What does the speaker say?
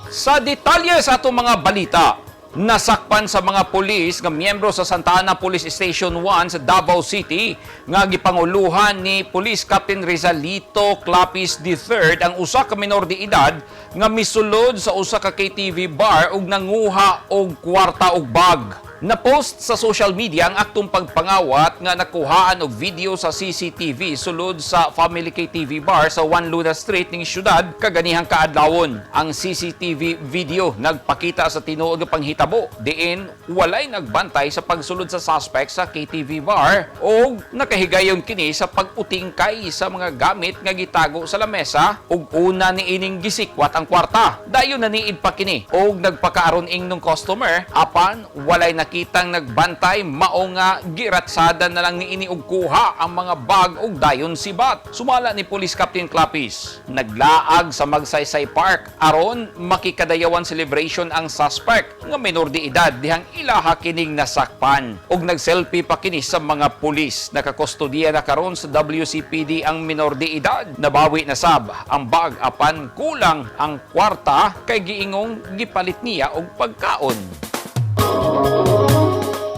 Sa detalye sa atong mga balita, nasakpan sa mga pulis nga miyembro sa Santa Ana Police Station 1 sa Davao City nga gipanguluhan ni Police Captain Rizalito Clapis III ang usa ka minor de edad nga misulod sa usa ka KTV bar ug nanguha og kwarta ug bag. Na-post sa social media ang aktong pagpangawat nga nakuhaan og video sa CCTV sulod sa Family KTV bar sa Juan Luna Street ning syudad kaganihang kaadlawon. Ang CCTV video nagpakita sa tinuod nga panghitabo diin walay nagbantay sa pagsulod sa suspect sa KTV bar og nakahigayon kini sa pag-utingkay sa mga gamit nga gitago sa lamesa ug una niining gisikwat ang kwarta. Dayon naniid pa kini og nagpakaaron ingnong customer, apan walay nakitang nagbantay, mao nga giratsada na lang niini og kuha ang mga bag ug dayon sibat. Sumala ni Police Captain Clapis, naglaag sa Magsaysay Park aron makikadayawan celebration ang suspect nga minor de edad dihang ilaha kining nasakpan ug nagselfie pa kini sa mga pulis. Nakakustodiya na karon sa WCPD ang minor de edad. Nabawi na sab ang bag apan kulang ang kwarta kay giingong gipalit niya og pagkaon.